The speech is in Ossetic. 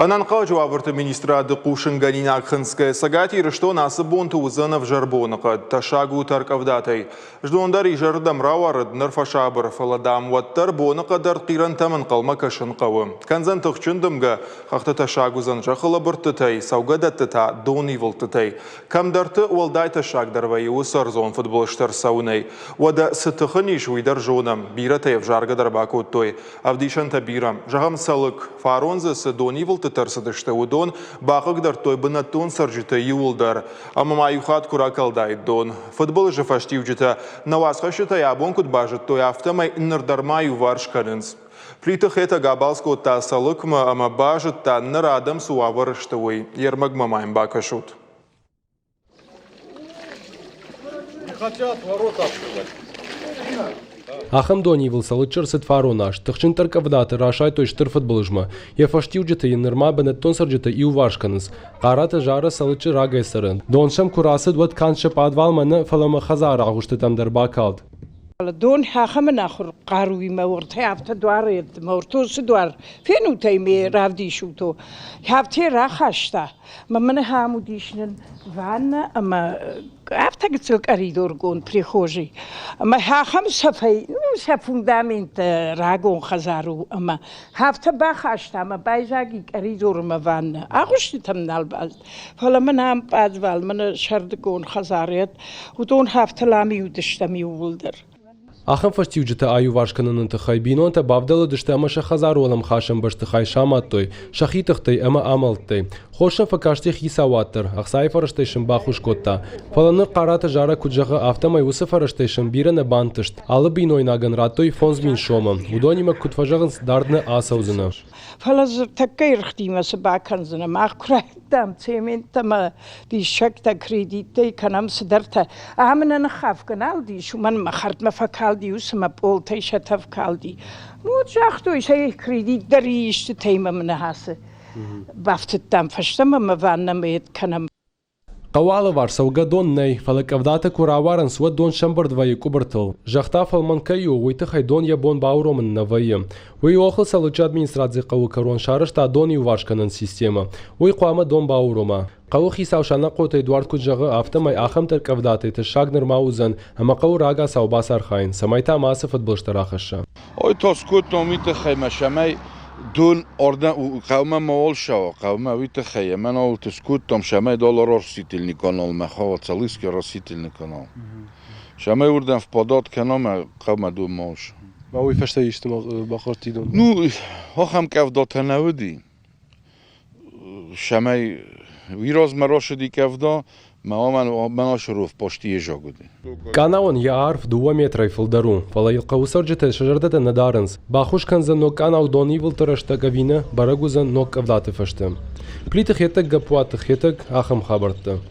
Ӕнӕнхъӕлӕджы уавӕрты министрады хъусынгӕнинаг хынцгӕ Цӕгат Ирыстон ацы бонты уыдзӕн ӕвзӕр боныхъӕд, тӕссаг у тӕркъӕвдатӕй. Знон дӕр изӕрырдӕм рауарыд, ныр фӕсабыр, фӕлӕ, дам, уӕддӕр боныхъӕды ӕртхъирӕнтӕм ӕнхъӕлмӕ кӕсын хъӕуы. Кӕндзӕн тыхджын дымгӕ, хӕхты тӕссаг уыдзӕн зӕххы лӕбырдтытӕй, цӕугӕдӕтты та донивылдтытӕй. Кӕмдӕрты уӕлдай тӕссагдӕр вӕййы уыцы ӕрдзон фыдбылызтӕ ӕрцӕуынӕй. Уӕдӕ цы тых ын ис, уый дӕр зонӕм, бирӕтӕ йӕ ӕвзаргӕ дӕр бакодтой. Ӕвдисӕнтӕ бирӕ. Зӕгъӕм, Цӕлыкк. Фарон дзы цы донивылдтытӕ ӕрцыдысты, уыдон бахъыгдардтой бынӕттон цӕрджыты иууылдӕр. Ӕмӕ ма иу хатт куы ракалдаид дон. Фыдбылызы фӕстиуджытӕ нӕ уацхӕсджытӕй абон куыд базыдтой, афтӕмӕй ныр дӕр ма иуварс кӕнынц. Плиты Хетӕг абалц кодта Цӕлыкмӕ ӕмӕ базыдта, ныр адӕм цы уавӕры сты, уый. Йе рмӕгмӕ ма йын бакӕсут. Ахӕм донивыл Цӕлыччы ӕрцыд фарон аз. Тыхджын тӕрккъӕвдаты расайдтой стыр фыдбылызмӕ. Йӕ фӕстиуджыты йын нырма бынӕттон цӕрджытӕ иуварс кӕнынц. Хъараты Зара Цӕлыччы рагӕй цӕры. Дон сӕм куы рацыд, уӕд канд сӕ пъадвалмӕ нӕ, фӕлӕ ма хӕдзары агъуыстытӕм дӕр бакалд. Дон ахӕм ӕнахуыр хъаруимӕ уыртӕ афтӕ дуары йеддӕмӕ уыртосы дуар фенут ӕй ме равдисут афтӕ рахаста. Мӕ мын ахӕм уыдис нын ваннӕ ӕмӕ афтӕ гыццыл къӕридоргонд прихожий. Ӕмӕ ахӕм сӕфӕй, ну, сӕ фундаменттӕ рагон хӕдзар у ӕмӕ афтӕ бахаста ӕмӕ байдзаг и къӕридоры мӕ ваннӕ. Агъуыстытӕм нал базыд. Фӕлӕ мын ам пъадвал, мӕнӕ сӕрдыгон хӕдзарӕд, уыдон афтӕ лами уыдыстӕм иууылдӕр. Ахӕм фӕстиуджытӕ аиуварс кӕныны тыххӕй бинонтӕ бавдӕлыдысты ӕмӕ сӕ хӕдзар уӕлӕмхасӕн бӕстыхай самадтой сӕхи тыхтӕй ӕмӕ амӕлттӕй. Хорз сӕм фӕкасти хицауад дӕр, ӕхцайы фӕрӕзтӕй сын баххуыс кодта. Фӕлӕ ныр Хъараты Зарӕг куыд зӕгъы, афтӕмӕй уыцы фӕрӕзтӕй сын бирӕ нӕ бантыст. Алы бинойнагӕн радтой 5000 сомы. Уыдонимӕ, куыд фӕзӕгъынц, дард нӕ ацӕудзынӕ. Фӕлӕ дзы тӕккӕ ӕргътимӕ цы бакӕндзынӕ? Мах куы райдыдтам цемент ӕмӕ диссӕгтӕ кредиттӕй кӕнӕм цыдӕртӕ. Ӕмӕ нӕ ныххафгӕ нал уыдис, уымӕн мӕ хӕрдмӕ фӕкалди уыцы мӕ пъолтӕй сӕ тӕф калди. Вот загътой, сӕ кредит дӕр истытӕй мӕм нӕ ацы бафтыдтам фӕстӕмӕ мӕ ваннӕмӕ йед кӕнӕм. Хъӕуы алыварс цӕугӕдон нӕй, фӕлӕ къӕвдатӕ куы рауарынц, уӕд дон сӕмбырд вӕййы къуыбыртыл. Зӕхх та фӕлмӕн кӕй у, уый тыххӕй дон йӕ бон бауромын нӕ вӕййы. Уый охыл Цӕлыччы администрацийы хъӕуы кӕрон сарӕзта дон иуварс кӕнӕн системӕ. Уый хъуамӕ дон баурома. Хъӕуы хицау Санахъоты Эдуард куыд зӕгъы, афтӕмӕй ахӕм тӕрккъӕвдатӕй тӕссаг нырма уыдзӕн, ӕмӕ хъӕуы рагацау бацархайын, цӕмӕй та мацы фыдбылызтӕ рахӕсса. Ой, тос кодтон уый тыххӕй мӕ цӕмӕй дон ордӕ хъӕумӕ ма олсӕуа, хъӕумӕ уый тыххӕй ӕмӕ науылты скодтам, цӕмӕй доллар орсительный каналмӕ хауа, Цалыйский оросительный канал. Цӕмӕй уырдӕм впадат кӕна мӕ хъӕумӕ дон ма олса. Ма уый фӕстӕ исты бахъырдти дон? Ну, ахӕм къӕвдатӕ нӕ уыди. Цӕмӕй уый размӕ рацыди къӕвда, мӕ асыров постийы зӕгъуыди. Къанауӕн йӕ арф дыууӕ метрӕй фылдӕр у, фӕлӕ йыл хъӕуы цӕрджытӕ сӕ зӕрдӕтӕ нӕ дарынц. Баххуыс кӕндзӕн ног къанау донивылдты рӕстӕг ӕви нӕ, бӕрӕг уыдзӕн ног къӕвдаты фӕстӕ. Плиты Хетӕг Гаппуаты Хетӕг, ахӕм хабӕрттӕ.